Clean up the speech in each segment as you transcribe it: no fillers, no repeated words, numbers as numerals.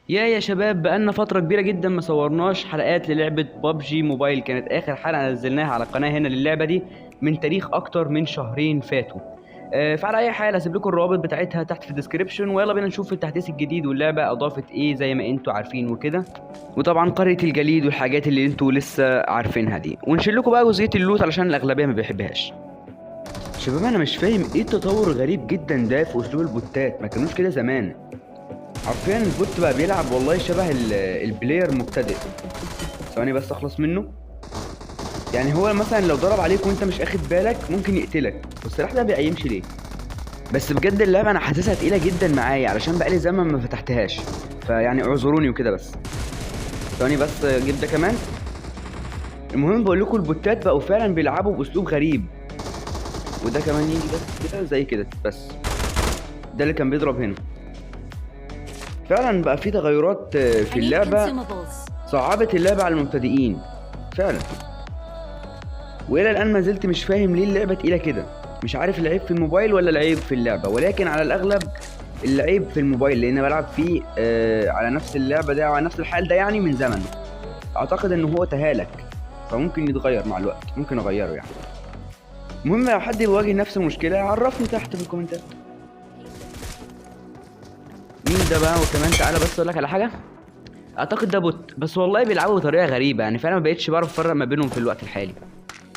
يا شباب، بقالنا فترة كبيرة جدا ما صورناش حلقات للعبة PUBG Mobile. كانت آخر حلقة نزلناها على القناة هنا للعبة دي من تاريخ أكتر من شهرين فاتوا. فعلى أي حال هسيب لكم الروابط بتاعتها تحت في ال description، ويلا بينا نشوف التحديث الجديد واللعبة أضافت إيه زي ما أنتوا عارفين وكده، وطبعا قرية الجليد والحاجات اللي أنتوا لسه عارفينها دي، ونشيل لكم بقى جزئية ال loot علشان الأغلبية ما بيحبهاش. شباب أنا مش فاهم إيه التطور الغريب جدا ده في أسلوب البوتات، ما كانوش كده زمان. حرفيا ال bot بقى بيلعب والله شبه ال player مبتدئ. ثواني بس اخلص منه. يعني هو مثلا لو ضرب عليك وانت مش اخد بالك ممكن يقتلك، والسلاح ده بيقيمش ليه؟ بس بجد اللعبة انا حاسسها تقيلة جدا معايا علشان بقالي زمن ما فتحتهاش، فيعني اعذروني وكده. بس ثواني بس اجيب ده كمان. المهم بقول لكم البوتات بقوا فعلا بيلعبوا باسلوب غريب، وده كمان يجي بس كده زي كده، بس ده اللي كان بيضرب هنا. فعلا بقى في تغيرات في اللعبة صعبت اللعبة على المبتدئين فعلا. والى الان ما زلت مش فاهم ليه اللعبة تقيلة كده، مش عارف العيب في الموبايل ولا العيب في اللعبة، ولكن على الاغلب العيب في الموبايل لان بلعب فيه على نفس اللعبة ده وعلى نفس الحال ده يعني من زمن. اعتقد ان هو تهالك فممكن يتغير مع الوقت، ممكن اغيره يعني. المهم لو حد بيواجه نفس المشكلة عرفني تحت في الكومنتات. مين ده بقى؟ وكمان تعالى بس اقول لك على حاجة، اعتقد ده bot، بس والله بيلعبوا بطريقة غريبة يعني، فعلا ما بقتش بعرف افرق ما بينهم في الوقت الحالي.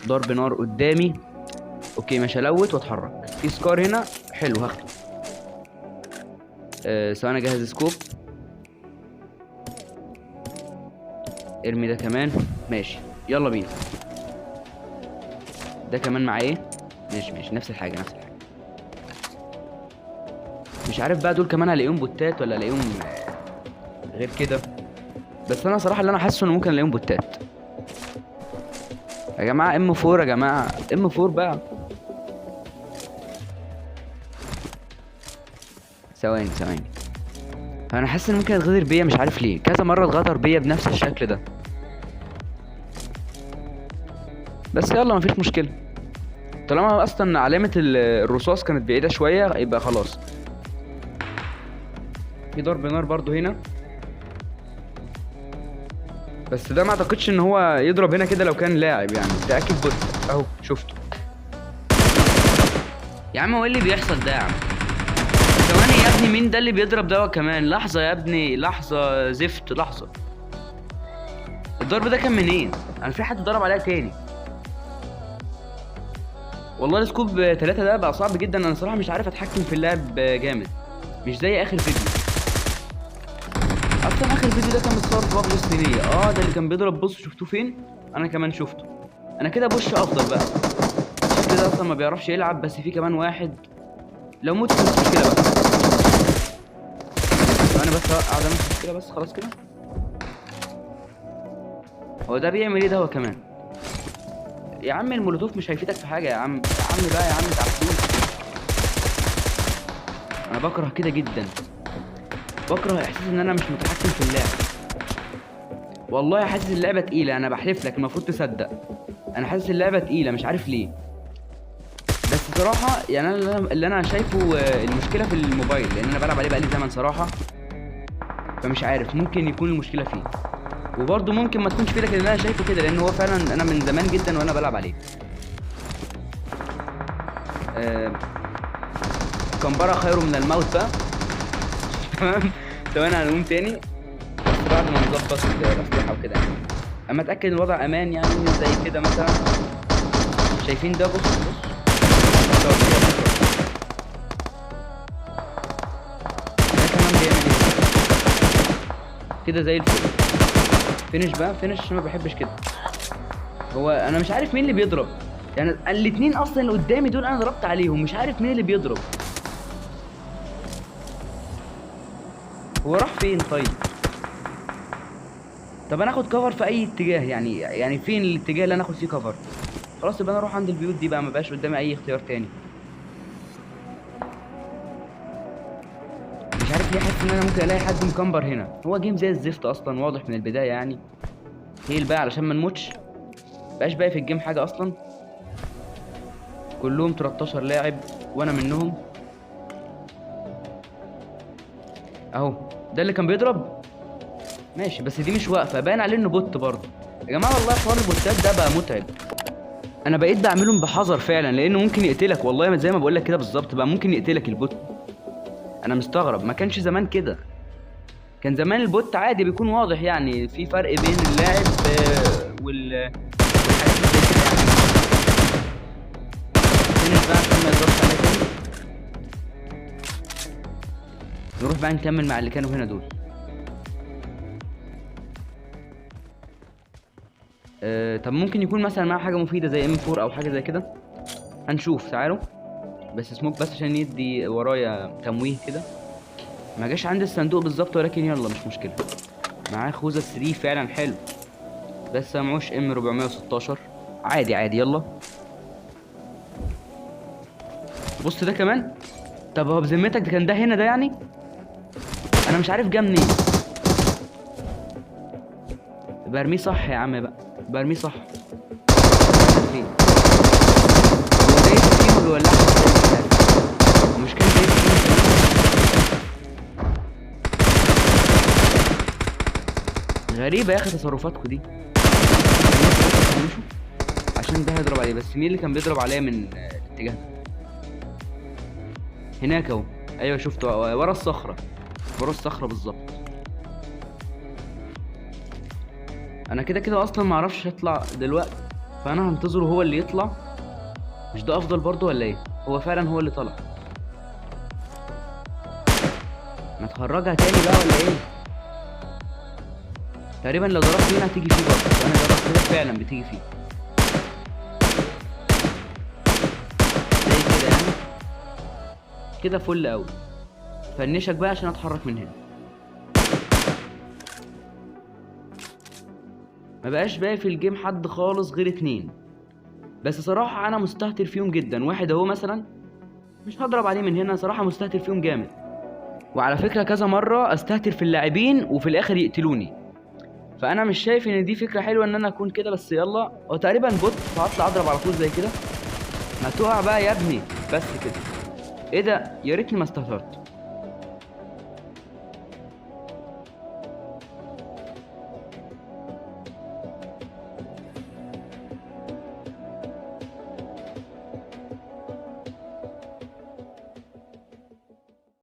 ضرب نار قدامي، okay ماشي، ا loot واتحرك. في SCAR هنا حلو هاخده. ثواني اجهز scope، ارمي ده كمان، ماشي يلا بينا. ده كمان معاه ايه؟ ماشي ماشي نفس الحاجة نفس الحاجة. مش عارف بقى دول كمان هلاقيهم بوتات ولا هلاقيهم غير كده، بس انا صراحة اللي انا حاسه انه ممكن الاقيهم بوتات. يا جماعة M4 يا جماعة M4 بقى. ثواني ثواني، انا حاسس ان ممكن اتغدر بيا، مش عارف ليه كذا مرة اتغدر بيا بنفس الشكل ده، بس يلا مفيش مشكلة طالما اصلا علامة الرصاص كانت بعيدة شوية يبقى خلاص. في ضرب نار برضو هنا، بس ده ما اعتقدش ان هو يضرب هنا كده لو كان لاعب يعني، ده اكيد bot اهو شفته. يا عم هو ايه اللي بيحصل ده يا عم؟ ثواني يا ابني، مين ده اللي بيضرب ده كمان؟ لحظة يا ابني، لحظة زفت، لحظة. الضرب ده كان منين؟ انا في حد ضرب عليا تاني والله. ال scope 3 ده بقى صعب جدا، انا صراحة مش عارف اتحكم في اللعب جامد، مش زي اخر فيديو. اصلا اخر فيديو ده كان متصور في بابجي الصينية. ده اللي كان بيضرب، بص شفتوه فين؟ انا كمان شفته. انا كده push افضل بقى، الشكل ده اصلا ما بيعرفش يلعب. بس في كمان واحد لو مت مش مشكلة بقى. انا بس اقعد امسك كده بس خلاص كده. هو ده بيعمل ايه ده هو كمان؟ يا عم المولوتوف مش هيفيدك في حاجة يا عم، يا عم بقى يا عم تعالى. انا بكره كده جدا، بكره احساس ان انا مش متحكم في اللعب. والله حاسس اللعبة تقيلة، انا بحلف لك المفروض تصدق، انا حاسس اللعبة تقيلة مش عارف ليه. بس صراحة يعني انا اللي انا شايفه المشكلة في الموبايل، لان انا بلعب عليه بقالي زمن صراحة، فمش عارف ممكن يكون المشكلة فيه، وبرده ممكن ما تكونش فيه، لكن اللي انا شايفه كده لان هو فعلا انا من زمان جدا وانا بلعب عليه. كمبره خير من الموت بقى. تمام ثواني هنقوم تاني بس بعد ما نظبط الاسلحة وكده يعني، اما اتاكد ان الوضع امان يعني زي كده مثلا. شايفين ده؟ بص بص ده كمان بيعمل ايه كده زي الفل. finish بقى finish، ما بحبش كده. هو انا مش عارف مين اللي بيضرب يعني، الاتنين اصلا اللي قدامي دول انا ضربت عليهم، مش عارف مين اللي بيضرب. هو راح فين طيب؟ طب انا اخد cover في اي اتجاه يعني؟ يعني فين الاتجاه اللي انا اخد فيه cover؟ خلاص يبقى انا اروح عند البيوت دي بقى، ما بقاش قدامي اي اختيار تاني. مش عارف ليه حاسس ان انا ممكن الاقي حد مكمبر هنا. هو game زي الزفت اصلا واضح من البداية يعني. heal بقى علشان ما نموتش، بقاش باقي في ال game حاجة اصلا. كلهم 13 لاعب وانا منهم اهو. ده اللي كان بيضرب. ماشي، بس دي مش واقفة، باين عليه انه bot برضه. يا جماعة والله حوار البوتات ده بقى متعب، انا بقيت بعملهم بحذر فعلا، لانه ممكن يقتلك والله، زي ما بقول لك كده بالظبط، بقى ممكن يقتلك ال bot. انا مستغرب، ما كانش زمان كده، كان زمان ال bot عادي بيكون واضح، يعني في فرق بين اللاعب والحاجات اللي زي كده يعني. finish بقى عشان ما يضربش عليا تاني. نروح بقى نكمل مع اللي كانوا هنا دول. طب ممكن يكون مثلا معاه حاجة مفيدة زي M4 او حاجة زي كده، هنشوف. تعالوا بس سموك بس عشان يدي ورايا تمويه كده. ما جاش عند الصندوق بالظبط، ولكن يلا مش مشكلة. معاه خوذه 3 فعلا حلو، بس ما معهوش ام 416. عادي عادي يلا. بص ده كمان. طب هو بذمتك ده كان ده هنا ده يعني؟ انا مش عارف جه منين. برميه صح يا عم بقى، برميه صح. فين هو ده؟ فيه بيولعها ازاي؟ مش عارف. هو مش كان جايب فيه؟ غريبة يا اخي تصرفاتكوا دي. عشان ده هيضرب عليه، بس مين اللي كان بيضرب عليا من الاتجاه ده؟ هناك اهو. ايوه شفته ورا الصخرة، ورا الصخرة بالظبط. انا كده كده اصلا ما اعرفش اطلع دلوقتي، فانا هنتظره هو اللي يطلع. مش ده افضل برضو ولا ايه؟ هو فعلا هو اللي طلع. ما تخرجها تاني بقى ولا ايه؟ تقريبا لو ضربت هنا هتيجي فيه برضه، وانا جربت كده فعلا بتيجي فيه زي كده يعني. كده فل قوي. فنشك بقى عشان اتحرك من هنا. ما بقاش باقي في ال game حد خالص غير 2 بس. صراحة انا مستهتر فيهم جدا. واحد اهو مثلا مش هضرب عليه من هنا، صراحة مستهتر فيهم جامد. وعلى فكرة كذا مرة استهتر في اللاعبين وفي الاخر يقتلوني، فانا مش شايف ان دي فكرة حلوة ان انا اكون كده، بس يلا. هو تقريبا bot، فهطلع اضرب على طول زي كده. ما تقع بقى يا ابني بس كده. ايه ده؟ يا ريتني ما استهترت.